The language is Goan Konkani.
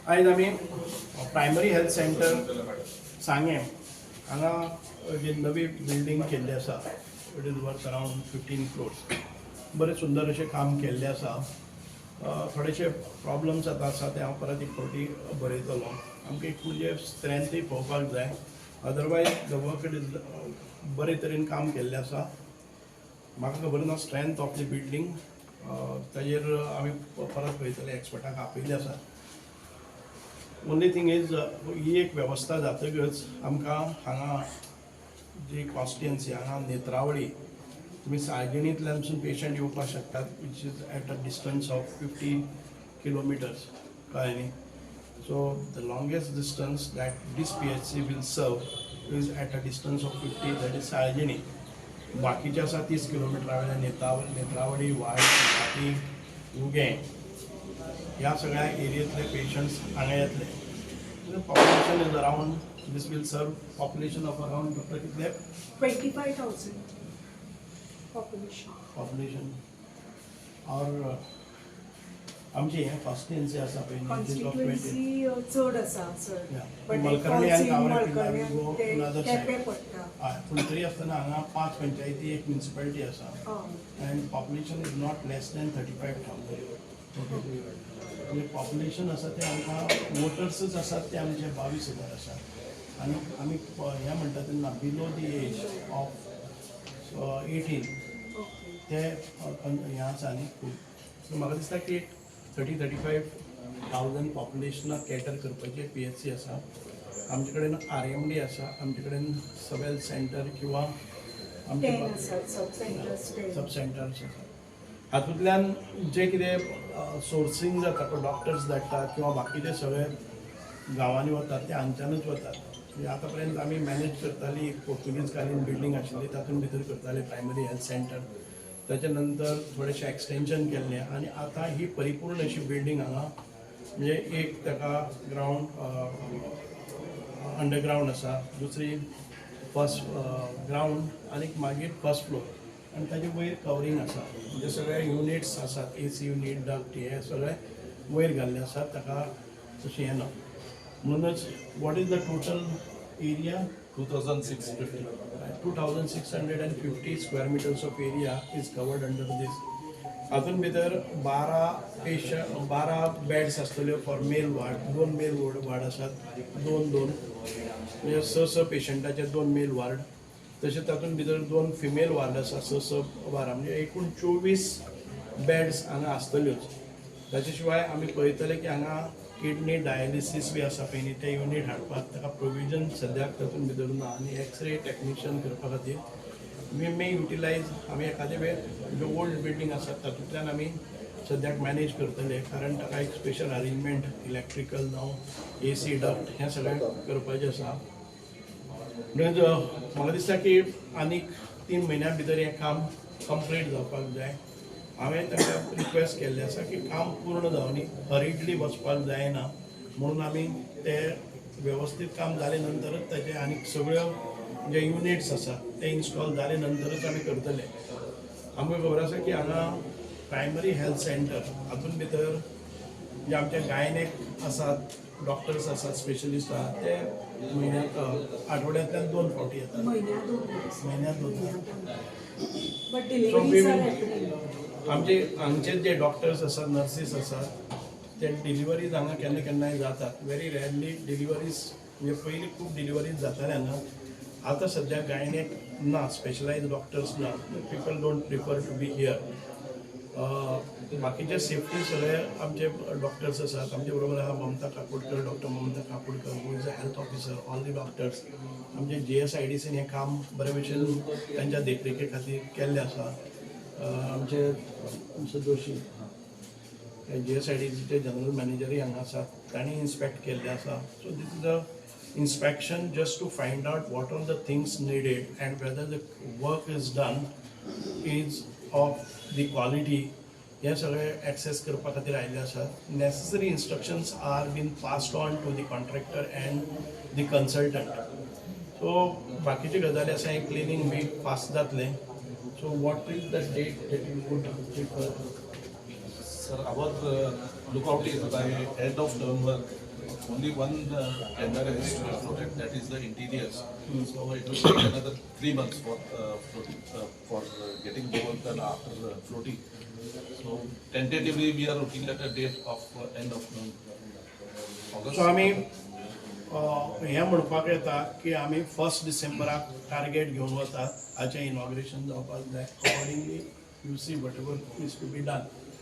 आयज आमी प्रायमरी हेल्थ सेंटर सांगें हांगा जी नवी बिल्डींग केल्ली आसा, it is worth around 15 crores. बरें सुंदर अशें काम केल्लें आसा. थोडेशे प्रॉब्लम्स आतां आसा, ते हांव परत एक फावटी बरयतलो. आमकां एक म्हणजे स्ट्रेंथूय पळोवपाक जाय. Otherwise the work it is बरे तरेन काम केल्लें आसा. म्हाका खबर ना स्ट्रेंथ ऑफ the building, ताजेर आमी परत पळयतले. एक्सपर्टाक आपयल्ले आसा. ओनली थिंग is, ही एक वेवस्था जातकच आमकां हांगा जी कॉन्स्टिट्युएन्सी, हांगा नेत्रावळी, तुमी साळगिणींतल्यान पसून पेशंट येवपाक शकतात, which is at a distance of 50 kilometers, कळ्ळें न्ही? So the longest distance that this PHC will serve is at a distance of 50, that is Salgini. बाकीचे आसा 30 किलोमिटरा वयल्यान नेत्रावळी, वाय, भाटी, उगें ह्या सगळ्या एरियेंतले पेशंट्स हांगा येतले. Population is around, this will serve population of around, doctor, कितले? 25,000 population. Population और आमची हें कॉन्स्टिट्युएन्सी आसा पळय न्ही, of 20 constituency चड आसा सर. बट मलकर्णी आनी Kaware go another side. Quepem पडटा. हय, पूण तरी आसतना हांगा पांच पंचायती, एक म्युनिसिपालिटी आसा and population is not less than 35,000. म्हणजे पॉप्युलेशन आसा तें आमकां वोटर्सूच आसात ते आमचे 22,000 आसात आनी आमी हें म्हणटा तेन्ना below the age of 18 ते हें आसा न्ही खूब. सो म्हाका दिसता की एक 30-35 थावजंड पॉप्युलेशनाक कॅटर करपाची पीएचसी आसा. आमचे कडेन आरएमडी आसा, आमचे कडेन सब हेल्थ सेंटर किंवा आमचे 10 आसात, सब सेंटर्स 10. सब सेंटर्स आसात. हातूंतल्यान जे कितें सोर्सिंग जाता पळय, डॉक्टर्स धाडटात किंवा बाकीचे सगळे गांवांनी वतात ते हांगच्यानूच वतात. म्हणजे आतां पर्यंत आमी मॅनेज करताली, एक पोर्तुगीज कालीन बिल्डींग आशिल्ली, तातूंत भितर करताले प्रायमरी हेल्थ सेंटर. ताच्या नंतर थोडेशें एक्सटेंशन केल्लें आनी आतां ही परिपूर्ण अशी बिल्डींग हांगा, म्हणजे एक ताका ग्रावंड, अंडरग्रावंड आसा, दुसरी फर्स्ट ग्रावंड आनी मागीर फर्स्ट फ्लोर आनी ताजे वयर कवरींग आसा. म्हणजे सगळे युनिट्स आसात, एसी युनीट, डक्ट हे सगळे वयर घाल्ले आसात. ताका तशें हें ना. म्हणूनच what is the total area? 2650. 2650 square meters of area is covered under this. हातून भितर 12 पेशंट, 12 बेड्स आसतल्यो फॉर मेल वार्ड. दोन मेल वार्ड आसात, दोन दोन, म्हणजे स स पेशंटाचे दोन मेल वार्ड. तशें तातूंत भितर दोन फिमेल वार्ड आसा, स स, 12, म्हणजे एकूण 24 बेड्स हांगा आसतल्योच. ताचे शिवाय आमी पळयतले की हांगा किडनी डायलिसीस बी आसा पळय न्ही, ते युनीट हाडपाक ताका प्रोविजन सद्याक तातूंत भितर ना. आनी एक्सरे टॅक्निशियन करपा खातीर वी मे युटिलायज, आमी एखादे वेळ ज्यो ओल्ड बिल्डींग आसात तातूंतल्यान आमी सद्याक मॅनेज करतले, कारण ताका एक स्पेशल अरेंजमेंट, इलेक्ट्रिकल जावं एसी डक्ट हें सगळें करपाचें आसा. म्हणून म्हाका दिसता की आनीक 3 म्हयन्या भितर हें काम कंप्लीट जावपाक जाय. हांवें तांकां रिक्वेस्ट केल्लें आसा की काम पूर्ण जावनी, हरिडली वचपाक जायना म्हणून. आमी ते वेवस्थीत काम जाले नंतरच, ताचे आनीक सगळ्यो जे युनिट्स आसात ते इन्स्टॉल जाले नंतरच आमी करतले. आमकां खबर आसा की हांगा प्रायमरी हेल्थ सेंटर हातूंत भितर जे आमचे गायनेक आसात, डॉक्टर्स आसात, स्पेशलिस्ट आसात, ते म्हयन्याक, आठवड्यांतल्यान दोन फावटी येतात. म्हयन्या दोन दीस. म्हयन्यात दोन. But So deliveries we are will- happening. आमचे हांगचे जे डॉक्टर्स आसात, नर्सीस आसात, ते डिलिवरीज हांगा केन्ना केन्नाय जातात, व्हेरी रेरली डिलिवरीज. म्हणजे पयलीं खूब डिलिवरीज जाताले हांगा. आतां सद्या गायनेक ना, स्पेशलायज डॉक्टर्स ना, people don't prefer to be here. बाकीचे सेफ्टी सगळे आमचे डॉक्टर्स आसात. आमचे बरोबर आहा ममता Kakodkar, doctor Mamata Kakodkar, who is a health officer, all the doctors. आमचे जीएसआयडीसीन हें काम बरे भशेन तांच्या देखरेखे खातीर केल्लें आसा. आमचे मिस्टर जोशी, जीएसआयडीसीचे जनरल मॅनेजरय हांगा आसात, तांणी इन्स्पेक्ट केल्लें आसा. So this is a inspection just to find out what are the things needed and whether the work is done is of the quality. हे सगळे एक्सेस करपा खातीर आयिल्ले आसात. Necessary instructions are been passed on to the contractor and the consultant. So बाकीच्यो गजाली आसा, हें क्लिनींग बी फास्ट जातलें. So what is the date that you would prefer? Sir, our lookout is by end of term work. Only one tender is floated, that is the interiors. So it will take another 3 months for floating, for getting the work done after floating. So tentatively, we are looking at a date of end of August. So आमी हें म्हणपाक येता की आमी फर्स्ट डिसेंबराक टार्गेट घेवन वतात, हाचें इनॉग्रेशन जावपाक जाय. Accordingly, you see, whatever is to be done.